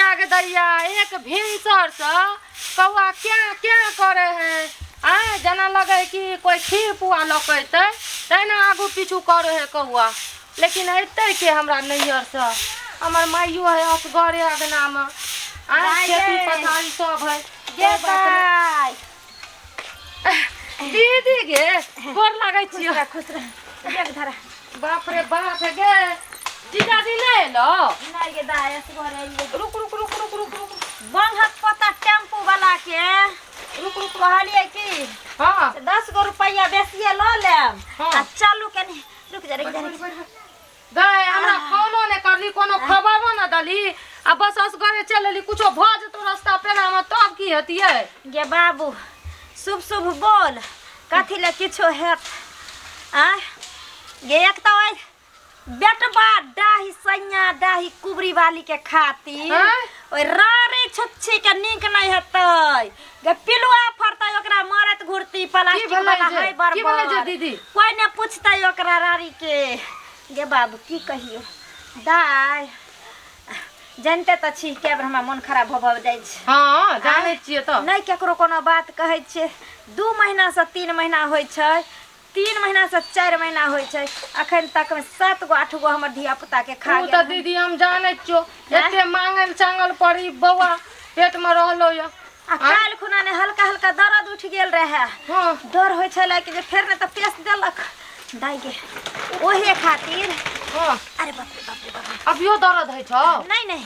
दैया गे दैया, एक भिनसरसँ कौआ क्या क्या करे है। आँय, जेना लगे है कि कोइ खीर पुआ लऽ कऽ अयतै तहिना आगू पीछू करे है कौआ। लेकिन अयतै के हमरा नैहरसँ? हमर माइयो है असगरे अङ्गनामे। आँय, खेती पथारी सब है। गे दाइ। दीदी गे, गोर लागै छियौ। खुश रह, खुश रह। देख धरा। बाप रे बाप गे, जीजाजी नहि एलो? नहि गे दाइ, असगरे एलियै। रुक रुक रुक रुक रुक रुक। बंहक पता टेम्पू वाला के रुक रुक। कहलियै कि 10 गो रुपैआ बेसिए लऽ लेब आ चलू कनि। रुक जा, रुक जा, रुक जा। गए, हमरा फोनो नहि करली, कोनो खबरो नहि देली आ बस असगरे चलि एली। कुछो भऽ जेतौ रास्ता पेरामे तब की हेतियै? गे बाबू, शुभ शुभ बोल, कथी लए किछो हेत? आँय गे, एक तऽ ओहि बेटबा डाही सैया डाही कुबरी वाली के खातिर आँय? ओहि रारे छुच्छी के नीक नहि हेतै गे, पिलुआ फड़तै ओकरा मरत घुरती। की प्लास्टिक भेलै वाला जे? है। की भेलै जे बरबर दीदी? कोइ ने पूछतै ओकरा रारी के। गे बाबू, की कहियो दाय, जानते तऽ छी कए बेर हमरा मोन खराब भऽ भऽ जाइ छै। हँ, जानै छियै तऽ। नहि केकरो कोनो बात कहै छियै। 2 महीनासँ 3 महीना होइ छै, 3 महीनासँ 4 महीना होइ छै, अखन तक मे 7 गो 8 गो हमर धिया पुता के खा ओ गेल तऽ हन। दीदी हम जानै छियौ, एते मांगल चांगल पर ई बौआ पेट मे रहलो यऽ। आ काल्हि खुना ने हल्का हल्का दर्द उठि गेल रहै। डर होइ छलै कि जे फेर ने तऽ पेश देलक दाइ गे, ओहे खातिर। अरे बाप रे बाप रे बाप रे। अभियो दर्द होइ छौ? नहि नहि,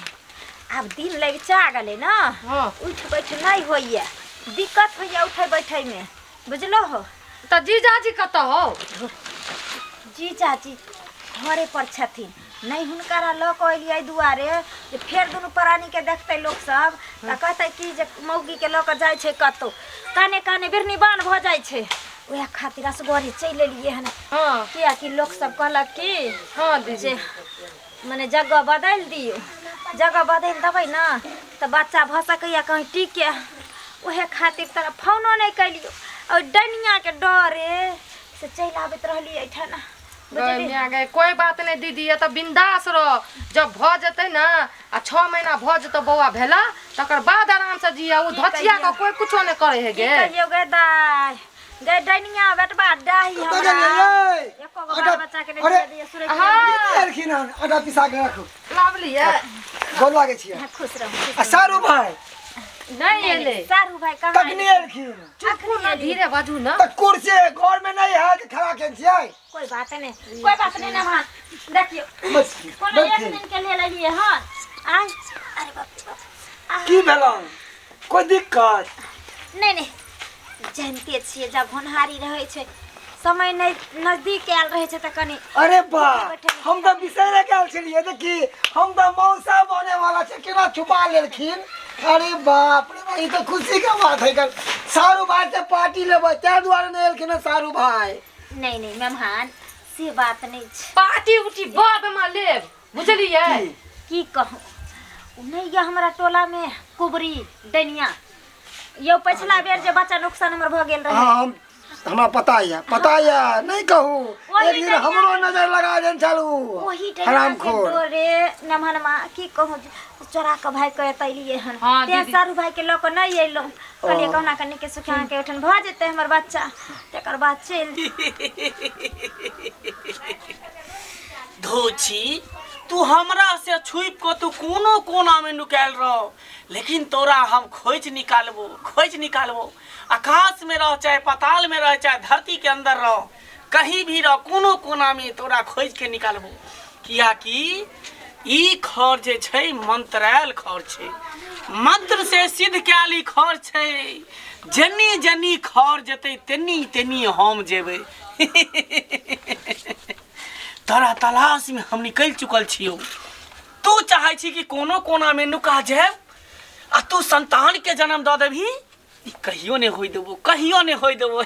आब दिन लगिचा गेलै ने। उठ बैठ नहि होइए, दिक्कत होइए उठै बैठैमे, बुझलो हो। तऽ जीजाजी कतऽ हो? जी चाची घरे पर छथिन। नहि हुनकरा लऽ कऽ एलियै एहि दुआरे जे फेर दुनू प्राणीके देखतै लोकसभ तऽ कहतै कि जे मौगीके लऽ कऽ जाइ छै कतहु, काने काने बिरनी बान भऽ जाइ छै। उएह खातिर असगरे चलि एलियै हन। किएकि लोकसभ कहलक कि दीदी जे मने जगह बदलि दियौ, जगह बदलि देबै ने तऽ बच्चा भऽ सकैए कहीं टिके। उएह खातिर तोरा फोनो नहि केलियौ, ओहि डनियाके डरे से चलि आबैत रहली एहिठाम, बुझली? गै गै, कोई बात नहीं दीदी, ये तऽ बिंदास रह। जब भऽ जेतै ने आ 6 महीना भऽ जेतौ बौआ भेला, तकर बाद आराम से जिया। ओ की धचिया कहियौ? के कोई कुछो नहि करे है की गे। कहियौ गे दाइ, गे डनिया बेटबा डाही कतऽ हमरा गेलियै? एको गो बाल बच्चा के नहि अरे, दिया दिया सुरैक। दीदी एलखिन हन, आटा पिसा के राखू। लाबलियै। गोर लागै छियै। हाँ, खुश रहू, खुश आ सारू भाई? नहि एलै। सारू भाई कहाँ? कखनी एलखिन? चुप ना, धीरे बाजू ना। तऽ कुर्सी घर में नहीं है कि खड़ा के छियै? कोई बात नहीं, कोई बात नहीं। ना देखियो, बस कोनो एक बैठथिन। दिन के लेल एलियै हन। आय, अरे बाप रे बाप, आह, की भेलौ? कोई दिक्कत? नहि नहि, जानते छियै जब होनहारी रहै छै, समय नहि नजदीक आयल रहै छै तऽ कनि अरे बा, बैठे बैठे। हम तऽ बिसैरे गेल छलियै। देखी, हम तऽ मौसा बने वाला छै, केना छुपा लेलखिन। अरे बाप रे बाप, ई तऽ खुशी के बात है। गल सारू भाई से पार्टी लेबै ताहि दुआरे नहि एलखिन हँ सारू भाई। नहि नहि मेहमान, से बात नहि छै। पार्टी उटी बाद में लेब, बुझलियै? की? की कहूँ, ओ नहि यऽ हमरा टोलामे कुबरी डनिया यौ, पछिला बेर जे बच्चा नुकसान हमर भऽ गेल रहै। हाँ, हम हमरा पता यऽ, पता यऽ, नहि कहू। ओही एक दिन डनिया हमरो नजर लगा देन छलू। ओही डनिया के हरामखोर। डोरे नमहनमा की कहूँ, चोरा कऽ भागि कऽ एतऽ एलियै हन। हाँ, तें दीदी। सारू भाइके लऽ कऽ नहि अयलहुँ। कहलियै कहुना कऽ नीके सुखे अहाँके ओहिठाम भऽ जेतै हमर बच्चा, तकर बाद चलि। धोछी, तू हमरा से छुपि कऽ तू कोनो कोना में नुकायल रह, लेकिन तोरा हम खोज निकालबो, खोज निकालबो। आकाश में रह, चाहे पाताल में रह, चाहे धरती के अंदर रह, कहीं भी रह, कोनो कोना में तोरा खोज के निकालबो। कियाकि ई खर जे छै मंत्रायल खर छै, मंत्र से सिद्ध कयल ई खर छै। जनी जनी खर जेतै तेनी तेनी हम जेबै। तोरा तलाश में हम निकलि चुकल छियौ। तू चाहै छी कि कोनो कोना में नुका जायब आ तू संतान के जन्म दऽ देबही? ई कहियो नहि होय देबो, कहियो नहि होय देबो।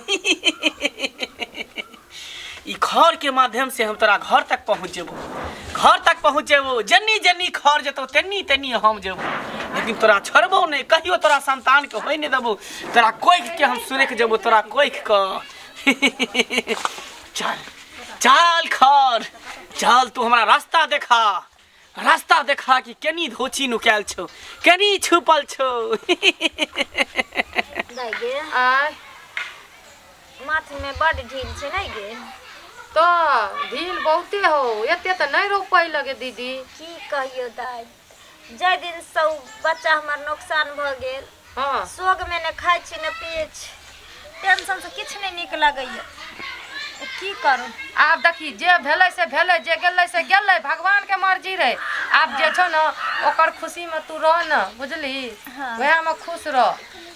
ई खर के माध्यम से हम तोरा घर तक पहुँच जेबो, घर तक पहुँच जेबो। जन्नी जन्नी खर जेतौ तेन्नी तेन्नी हम जेबो, लेकिन तोरा छोड़बो नहि कहियो, तोरा संतान के होय नहि देबो। तोरा कोखि के हम सुरक जेबो, तोरा कोखि के। चल चल खर चल, तू हमरा रास्ता देखा। रास्ता देखा कि केनी धोची नुकायल छौ, केनी छुपल छौ। दाइ गे, आय। माथ में बड ढील छै नै गे? तऽ ढील बहुते हो, एते तऽ नहि रोपै लगे दीदी। की कहियो दाइ, जाहि दिन से उ बच्चा हमर नोकसान भऽ गेल, सोग में ने खाइ छी ने पियै छी, टेंशन से किछु नहि नीक लगैया, की करू? आब देखी, जे भेलै से भेलै, जे गेलै से गेलै, भगवान के मर्जी रहै। आब जे छौ ने ओकर खुशी में तू रह ने, बुझली? हाँ। वएह में खुश रह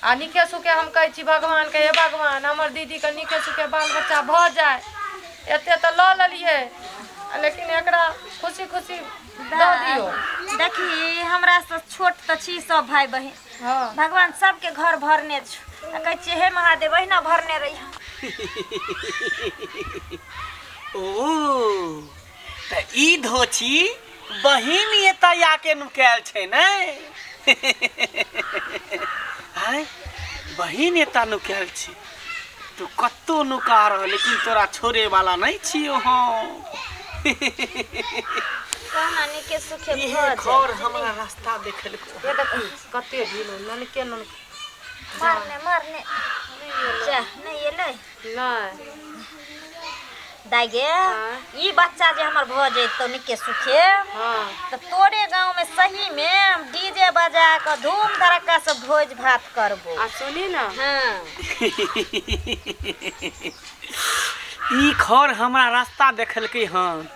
आ नीके सुखे हम कहै छी भगवान के, हे भगवान, हमर दीदी के नीके सुखे बाल बच्चा भऽ जाय। एते तऽ लऽ लेलियै, लेकिन एकरा खुशी खुशी दऽ दियौ। देखी, हमरा से छोट तऽ छी सब भाई बहिन। भगवान सबके घर भरने छौ आ कहै छियै हे महादेव, अहिना भरने रहिह। ओ तऽ ई धोची बहिन एतऽ आके नुकायल छै ने? आँय, बहिन एतऽ नुकायल छै? तू कतौ नुका रह, लेकिन तोरा छोड़े वाला नहीं छियो हम। कहना नीके सुखे इहे भऽ घर जाय। हमरा रास्ता देखलको। ये देखी कते ढील हो, ननके ननके। मारने मारने जा, नहि एलै? नहि। दाइ गे, आँय? ई बच्चा जे हमर भऽ जैतौ नीके सुखे, तऽ तोरे गाँव में सही में डीजे बजा कऽ धूम धड़क्का से भोज भात करबो। आ सुनी ने। हाँ। ई खर हमरा रास्ता देखलकै हन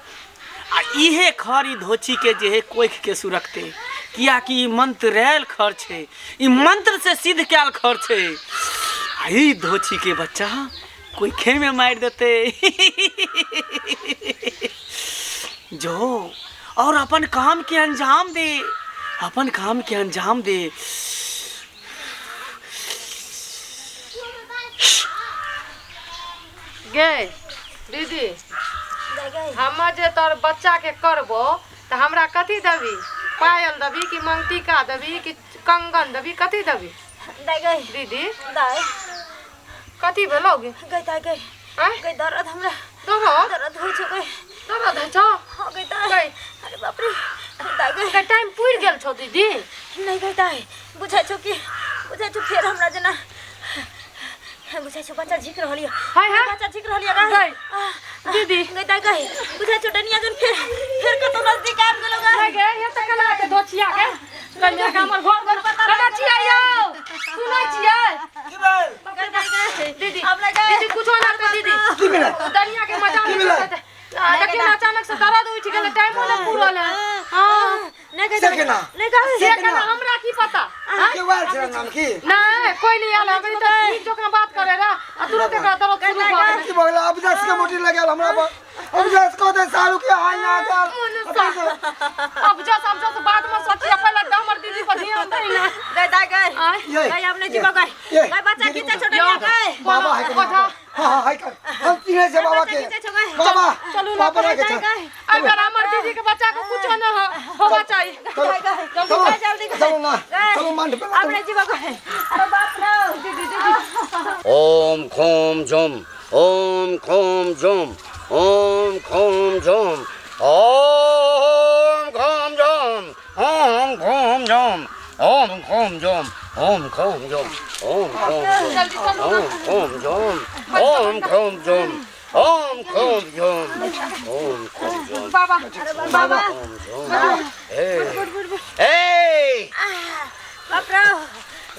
आ इहे खर ई धोची के जे है कोखि के सुरकतै, कियाकि ई मंत्रैल खर छै, ई मंत्र से सिद्ध कयल खर छै आ ई धोची के बच्चा कोखे में मारि देतै। जो और अपन काम के अंजाम दे, अपन काम के अंजाम दे। गे दीदी, दाइ गे, हमर जे तोर बच्चा के करबो तऽ हमरा कथी देबी? पायल देबी कि मंगटीका देबी कि कंगन देबी, कथी देबी? दाइ गे। दीदी। दाइ। कथी भेलौ गे? गै दाइ गै। आँय? गै, दर्द हमरा। दर्द? दर्द होइ छौ गै। दर्द होइ छौ? हाँ गै दाइ। गै। अरे बाप रे दाइ गै। गै, टाइम पुरि गेल छौ दीदी। नहि गै दाइ, बुझाइ छौ कि बुझाइ छौ फेर हमरा जेना बुझाइ छौ बच्चा झिक रहल यऽ। हाय हाय। बच्चा झिक रहल यऽ गै। गै। दीदी। गै दाइ गै, बुझाइ छौ डनिया जन फेर फेर कतौ नजदीक आबि गेलौ गै। गै गै, ये तऽ केना के दोछिया गे? कन्या के हमर घर घर केना छियै यौ? सुनै छियै? की भेल? गै दाइ गै। दीदी। हम नहि गै। दीदी, कुछो ना कर दीदी। की भेलै? दनिया के मजा की नहि भेलै? चलतै। देखियौ ने, अचानक से दर्द उठि गेलै, टाइमो नहि पूरल है। हाँ। नहि गै से दाइ। केना? नहि गै। से केना, हमरा की पता? के आयल छलै नाम की? नहि, कोई नहीं आयल। अभी तऽ नीक जकाँ बात करे रहा आ तुरंत एकरा दर्द शुरू भऽ गेलै। की भऽ गेलै? अबजस के मोटी लगायल हमरा पर। अबजस कह दे सारू के हाय ना जाल। अब जस, अब जस बाद में सोचिए, पहले तऽ हमर दीदी पर ध्यान दे ने। गै दाइ गै। आँय? ये। गै, हम नहि जीबो गै। ये। गै, बच्चा खींचै छौ डनिया गै। बाबा है के? ओझा। हाँ हाँ, है कर, हम चिन्है छै बाबा के। खींचै छौ गै। बाबा। चलू ना। बाबा के दाइ छै। गै। एहि बेर हमर दीदी के बच्चा के कुछो न होवा चाही। चलो। गै गै। चलो। गै, जल्दी गै। चलो ना। गै। चलो मंड पे। अब नहि जीबो गै। अरे बाप रे। दीदी, दीदी। ओम खोम झुम, ओम खोम झुम, ओम खोम झुम, ओम खोम झुम, ओम खोम झुम, ओम खोम झुम, ओम खोम झुम, ओम खोम झुम, जल्दी चलू ना। ओम खोम झुम, ओम खोम झुम, ओम खोम झुम, ओम खोम झुम। बाबा, बाबा। ओम झुम। ए ए। बाप रे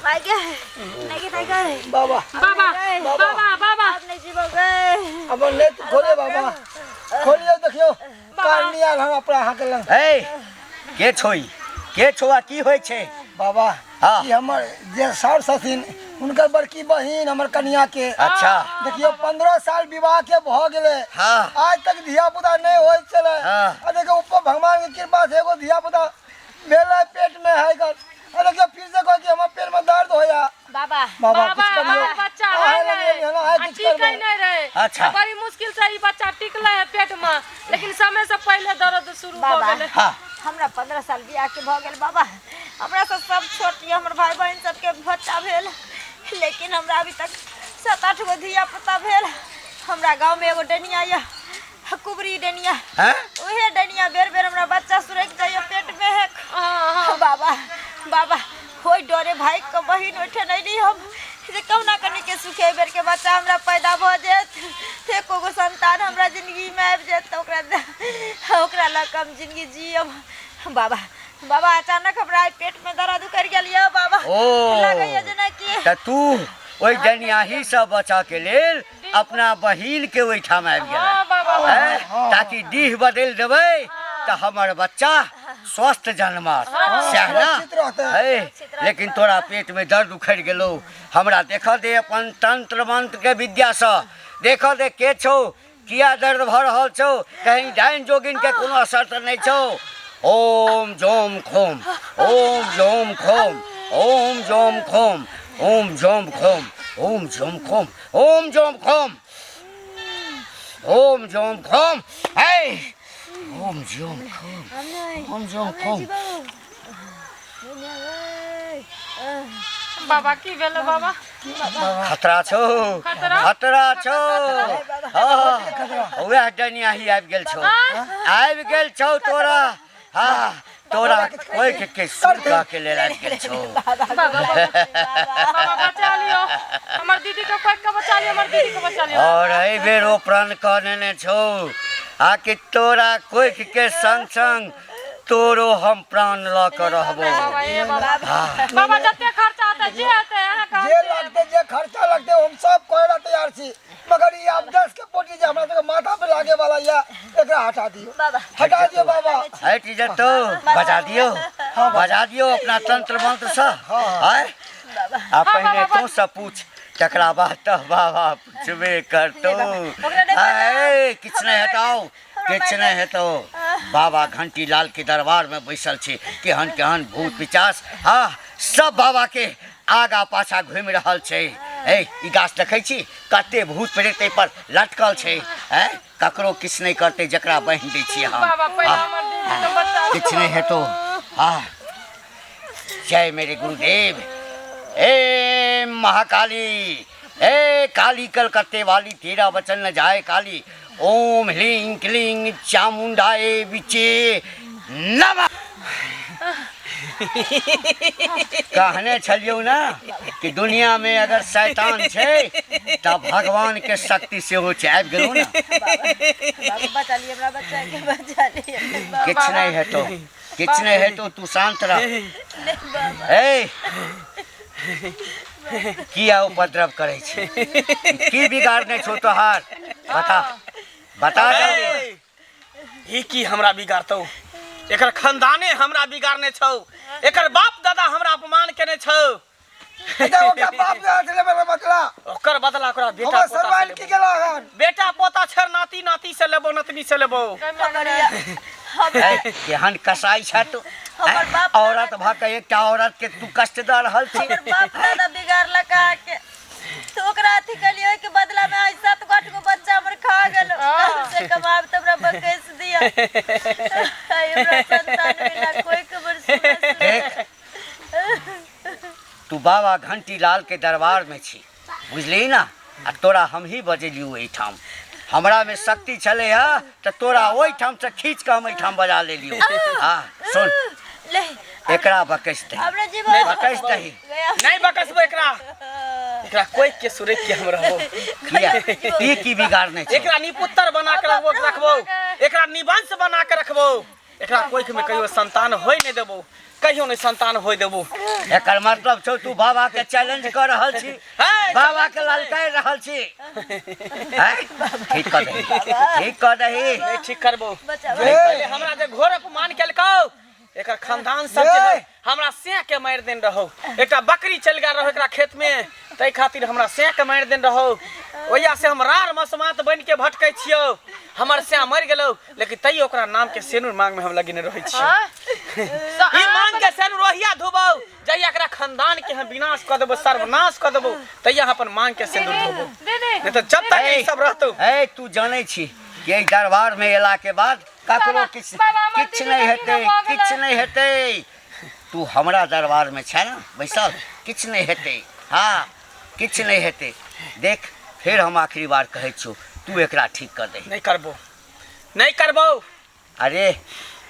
भाइ गे, नहि गे दाइ गै। बाबा। बाबा, बाबा, बाबा। अब नहि जीबो गै। अब ले खोलिए बाबा, खोलिए, देखियो कार आयल हम अपना अहाँके लग। ए, के छोई, के छो आ की होइ छै? बाबा। हाँ। ई हमर जे सर छथिन, हुनकर बड़की बहिन हमर कनिया के। अच्छा। देखियो, 15 साल विवाह के भऽ गेलै। आज तक धिया पुता नहि होइ छलै। आ देखियो, ऊपर भगवान के कृपा से एगो धिया पुता भेलै, पेट में है गर। आ देखियो, फिर से कहै कि हमर पेट में दर्द होया। बाबा। बाबा, बाबा, कुछ करियो। हमर बच्चा अहाँ है लग नहीं एलियै ना, आइ आ किछु टिकै करबै। नहीं रहे। अच्छा। बड़ी मुश्किल से ई बच्चा टिकले है पेट में, लेकिन समय से पहले दर्द शुरू भऽ बाबा। गेलै। हमरा 15 साल बियाह के भऽ गेल बाबा। हमरा से सब छोट यऽ, हमर भाई बहिन सबके बच्चा भेल, लेकिन हमरा अभी तक सात आठ गो धिया पुता भेल। हमरा गाँव में एगो डनिया यऽ, कुबरी डनिया। हैं? उहे डनिया बेर बेर हमरा बच्चा सुरक जाइए पेट में है। हाँ हाँ। बाबा बाबा होय डरे भाई के बहिन ओठे नहीं हम जे कहुना कनी के सुखे बेर के बच्चा हमरा पैदा भऽ जायत, एको गो संतान हमरा जिंदगी में आबि जायत तऽ ओकरा ओकरा लऽ कऽ हम जिंदगी जियब। बाबा बाबा अचानक हमरा आइ पेट में दर्द उखड़ि गेल यऽ बाबा। ओ लगैया जेनाकि तऽ तू ओहि डनियाही से बचऽ के लेल अपना बहिन के ओहिठाम आबि गेल हाँ बाबा। हैं? ताकि डीह बदलि देबै तऽ हमर बच्चा स्वस्थ जन्मत, सएह ना? सुरक्षित रहतै। है, लेकिन तोरा पेट में दर्द उखड़ि गेलौ। हमरा देखऽ दे अपन तंत्र मंत्र के विद्यासँ, देखऽ दे के छौ, किया दर्द भऽ रहल छौ, कहीं डाइन जोगिन के कोनो असर तऽ नहि छौ। ओम जोम खोम, ओम जोम खोम, ओम जोम खोम, ओम जोम खोम, ओम जोम खोम, ओम जोम खोम, ओम जोम खोम, है, ओम जोम खोम, ओम जोम खोम। बाबा की भेलै बाबा? खतरा छौ। खतरा? खतरा छौ। हाँ, वएह डनियाही आबि गेल छौ, आबि गेल छौ तोरा। हाँ, तोरा कोइख के सुनका के लेल आबि गेल छौ। बाबा बाबा बाबा बचा लियो हमर दीदी के, कोइ के बचा लियो, हमर दीदी के बचा लियो। और एहि बेर ओ प्रण कऽ नेने छौ आ कि तोरा कोइख के संग संग तोरो हम प्राण लऽ कऽ रहबो। बाबा ए बाबा। हाँ। बाबा जते खर्चा होतै जे हेतै अहाँके हम जे देब। लगतै, जे खर्चा लगतै, हम सब करे ला तैयार छी, मगर ई आब 10 के पोटी जे हमरा सबके माथा पे लागे वाला या, एकरा हटा दियो। बाबा। हटा दियो बाबा। हटि जेतौ। बजा दियौ, बजा दियौ अपना तंत्र मंत्र सँ। आय आ पहिने तू सब पूछ, तकरा बाद तऽ बाबा पूछबे करतौ। ओकरा नहि आय, किछु नहि हेतौ, हमरा किछु नहि हेतौ। बाबा घंटी लाल के दरबार में बैसल छी, केहन केहन भूत पिचास हाँ सब बाबा के आगा पाछा घुमि रहल छै। ए, ई गाछ देखै छी, कते भूत प्रेत एहि पर लटकल छै। हैं, ककरो किछु नहि करतै जकरा बान्हि दै छियै हम। बाबा पहिले आ, हमर दीदी के बचा लियो। किछु नहि हेतौ। हाँ, जय मेरे गुरुदेव। ए महाकाली, ए काली कलकत्ते वाली, तेरा वचन न जाए काली। ओम ह्लीं क्लीं चामुंडाए विचे नमः। कहने छलियौ ना कि दुनिया में अगर शैतान छै तऽ भगवान के शक्ति सेहो छै। आबि गेलौ ना? बाबा बचा लियो हमरा बच्चा के, बचा लियो। किछु नहि हेतौ, किछु नहि हेतौ, तू शान्त रह। ए, किया उपद्रव करै छी? की बिगाड़ने छौ तोहार? बता, बता जल्दी। ई की हमरा बिगाड़तौ? एकर खानदाने हमरा बिगाड़ने छौ, एकर बाप दादा हमरा अपमान केने छौ। अच्छा, ओकरा बाप ने हाथ लेबै बदला? ओकर बदला ओकरा बेटा हमर पोता से सरवाइल लेबौ। की गेला हन? बेटा पोता छर नाती नाती से लेबो, नतनी से लेबो। ए, केहन कसाई छ तू? हमर बाप औरत भऽ के एकटा औरत के तू कष्ट दऽ रहल छी। हमर बाप दादा बिगाड़लक अहाँके, तऽ ओकरा अथी केलियै, ओहिके बदला में आइ 7 गो 8 गो बच्चा हमर खा गेल। कम से कम आब तऽ हमरा बकैस दिअ। आइ हमरा संतान बिना कोई खबर सुनऽ। देख, तू बाबा घंटी लाल के दरबार में छी, बुझली ना? आ तोरा हमही बजेलियौ एहिठाम। हमरा में शक्ति छलै हँ तऽ तोरा ओहिठाम से खींच कऽ हम एहिठाम बजा लेलियौ। हाँ, सुन, ले एकरा बकैस दही। हमरा जीवन बकैस दही। नहीं बकसबो एकरा, एकरा कोई के सुरक के हम रहबो। किया, ई की बिगाड़ने छौ? एकरा निपुत्तर बना के रहबो, रखबो, एकरा निवंश बना के रखबो। एकरा कोख में कहियो संतान होय नहीं देबो, कहियो नहीं संतान होय देबो। एकर मतलब छौ तू बाबा के चैलेंज कऽ रहल छी? हे, बाबा के ललकारि रहल छी? हैं? ठीक कऽ दही, ठीक कऽ दही। नहीं ठीक करबो। बचाओ। पहिले हमरा जे घोर अपमान केलकौ, एकर खानदान सब जे है हमरा से के मारि देन रहो। एकटा बकरी चलि गेल रहो एकरा खेत में, ताहि खातिर हमरा से के मारि देन रहो। ओहिया से हम रार मसमात बनि के भटकै छियौ। हमर से मरि गेलौ, लेकिन तैयो ओकरा नाम के सेनुर मांग में हम लगेने रहै छियौ। ई मांग के सेनुर ओहिया धोबौ जहिया एकरा खानदान के हम विनाश कऽ देबौ, सर्वनाश कऽ देबौ, तहिया हम अपन मांग के सिंदूर धोबौ। दीदी, नहीं तऽ जब तक ई सब रहतौ। ए, तू जानै छी कि एहि दरबार में एला के बाद ककरो बाबा, किछु बाबा, हमर किछु दीदी नहि के हेतै? की भऽ गेलै? किछु नहि हेतै। तू हमरा दरबार में छै ना बैसल, किछु नहि हेतै। हाँ, किछु नहि हेतै। देख, फेर हम आखिरी बार कहै छियौ, तू एकरा ठीक कर दही। नहीं करबो, नहीं करबो। अरे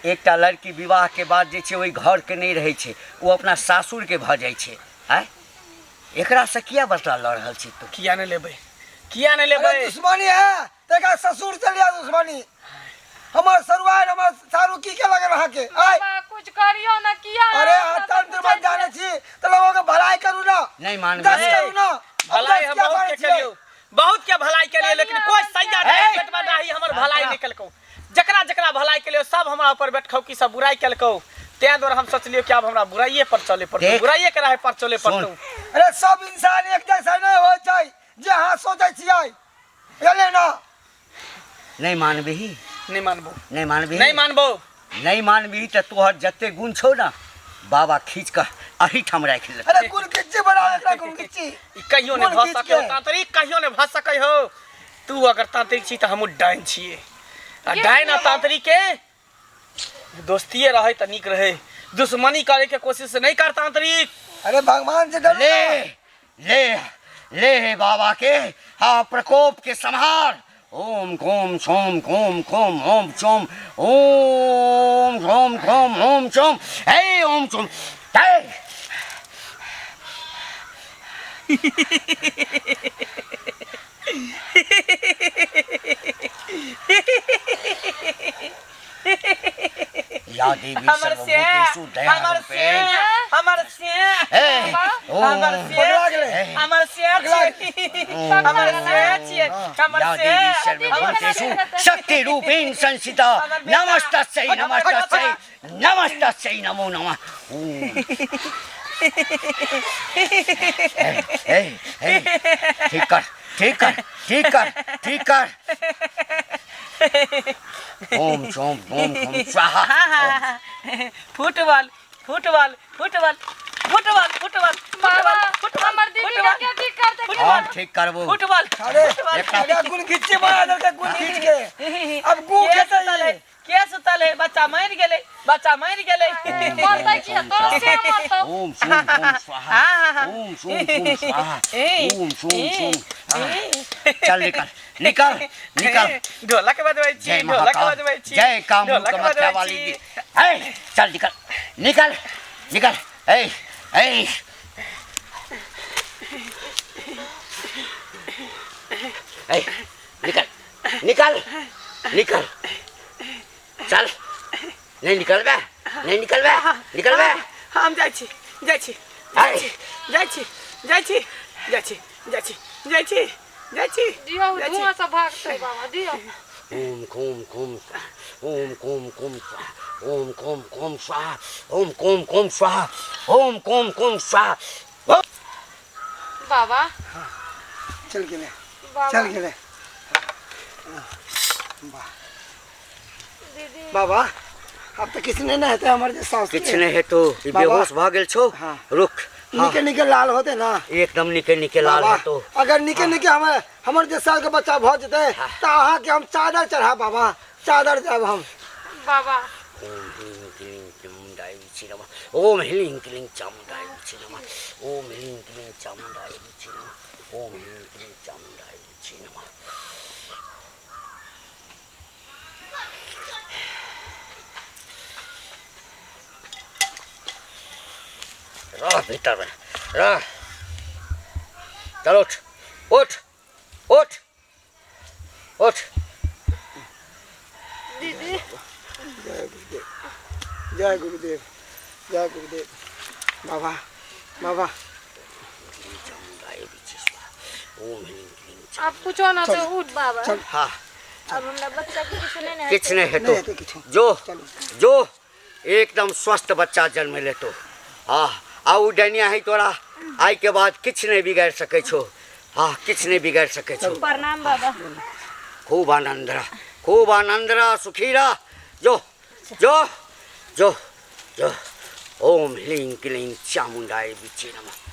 एकटा लड़की विवाह के बाद जे छै ओहि घर के नहि रहै छै, ओ अपना सासुर के भऽ जाइ छै। आँय, एकरा से किया बदला लऽ रहल छी तू? किया नहि लेबै, किया नहि लेबै? अरे दुश्मनी है तेका ससुर से लिया दुश्मनी। हमर सरुआर हमर सारू की के लगल अहाँ के? आय बाबा कुछ करियो ना, किया? अरे अहाँ तंत्र मत जाने छी त लोगों के भलाई करू ना, नहीं मानबे। दस करू ना। भलाई हम दस क्या बहुत करै के छियै? करियो, बहुत के भलाई केलिए, लेकिन कोई सैया ए! बेटवा डाही हमर भलाई नहीं केलकौ। जकरा जकरा भलाई केलियो सब हमरा ऊपर बैठखौ की सब बुराई केलकौ। तें द्वारा हम सोचलियो कि आब हमरा बुराइये पर चले पड़तौ, देख। बुराइये के राह पर चले सुन। पड़तौ। अरे सब इंसान एक जैसा नहीं होइ छै जे अहाँ सोचै छियै, बुझलियै ना? नहीं मानबही? नहीं मानबो। नहीं मानबही? नहीं मानबो। नहीं मानबही त तोहर जते गुण छौ ना बाबा खींच कऽ अही ठाम राखि लेतौ। अरे गुण किच्ची बना एकरा, गुण किच्ची ई कहियो नहि गुण भऽ खींच सकै हो के। तांत्रिक, कहियो नहि भऽ सकै हो। तू अगर तांत्रिक छी तऽ हमहूँ डाइन छियै, आ डाइन आ तांत्रिक के दोस्तिये रहै तऽ नीक रहै, दुश्मनी करे के कोशिश नहीं कर तांत्रिक। अरे भगवान से डरू ले ना। ले ले बाबा के हाँ प्रकोप के संहार। ओम कोम सोम कोम कोम ओम चोम ओम सोम कोम ओम चोम हे ओम चोम हे। या देवी हमर से सर्वभूतेषु दया हमर से रूपेण। हमर से हे, ओम हमर से पकड़ा गेलै। हमर से हमर से छियै, हमर या से देवी सर्वभूतेषु शक्ति रूपेण संस्थिता नमस्तस्यै नमस्तस्यै नमस्तस्यै नमो नमः। ओम। ए, ए, ठीक कर, ठीक कर, ठीक कर, ठीक कर। ओम सोम ओम ओम स्वाहा। Football football football football football बाबा फुटबॉल हमर दीदी के के ठीक कर दे? हम ठीक करबो। फुटबॉल। अरे एकटा अरे गुण खिच्ची बना देलकै, गुण खींच के अब गु के खेतै। सुतल है, के सुतल है? बच्चा मरि गेलै, बच्चा मरि गेलै। मरतै किया? तोरा से मरतौ। ओम सोम ओम स्वाहा। ओम सोम ओम स्वाहा। ओम सोम सोम। चल निकल निकल निकल। ढोलक बजबै छी, जय ढोलक महाकाल, बजबै छी, जय कामरू ढोलक कमख्या बजबै वाली छी। दी। ए, चल निकल निकल निकल। ए ए ए निकल निकल निकल चल। नहीं निकल बे, नहीं निकल बे, निकल बे। हम जाइ छी, जाइ छी, ए, जाइ छी, जाइ छी, जाइ छी, जाइ छी, जाइ छी, जाइ छी। दियौ धुआं से भागतै बाबा, दियौ। ओम कोम कोम ओम कोम कोम ओम कोम कोम स्वाहा। ओम कोम कोम स्वाहा। ओम कोम कोम स्वाहा। बाबा चल गेलै, बाबा चल गेलै। दीदी बाबा अब तऽ किछु नहि ने हेतै हमर जे साउस किछु नहि हेतौ, ई बाबा। बेहोश भऽ गेल छौ। हाँ। रुक। हाँ, निके निके लाल होते ना? एकदम निके निके लाल बाबा, हेतौ। अगर निके निके हमर हमर जे साल के बच्चा भऽ जेतै तऽ अहाँके हम चादर चढ़ाब बाबा, चादर जाब हम। बाबा ओम ह्रीं क्लीं चामुण्डाय विच्चे नमः। ओम ह्रीं क्लीं चामुण्डाय विच्चे नमः। ओम ह्रीं क्लीं चामुण्डाय विच्चे नमः। ओम ह्रीं क्लीं चामुण्डाय विच्चे नमः। रह भीतर में रह। चल उठ उठ उठ उठ। दीदी जय गुरुदेव, जय गुरुदेव, जय गुरुदेव। बाबा बाबा चामुण्डाय विच्चे स्वाहा। ओम ह्रीं क्लीं। अब कुछो ना से उठ बाबा। चल। हाँ अब हमरा बच्चा के किछु नहि ने किछु नहीं नहीं हेतौ। हेतै किछु। जो चलू। जो एकदम स्वस्थ बच्चा जन्म लेतो। हाँ, आ उ डनिया है तोरा, आइ के बाद किछु नहीं बिगाड़ सकै छौ। हाँ, किछु नहीं बिगाड़ सकै छौ। प्रणाम बाबा। खूब आनंद रह, खूब आनंद रह, सुखी रह। जो जो जो जो। ओम ह्रीं क्लीं चामुण्डाय विच्चे नमः।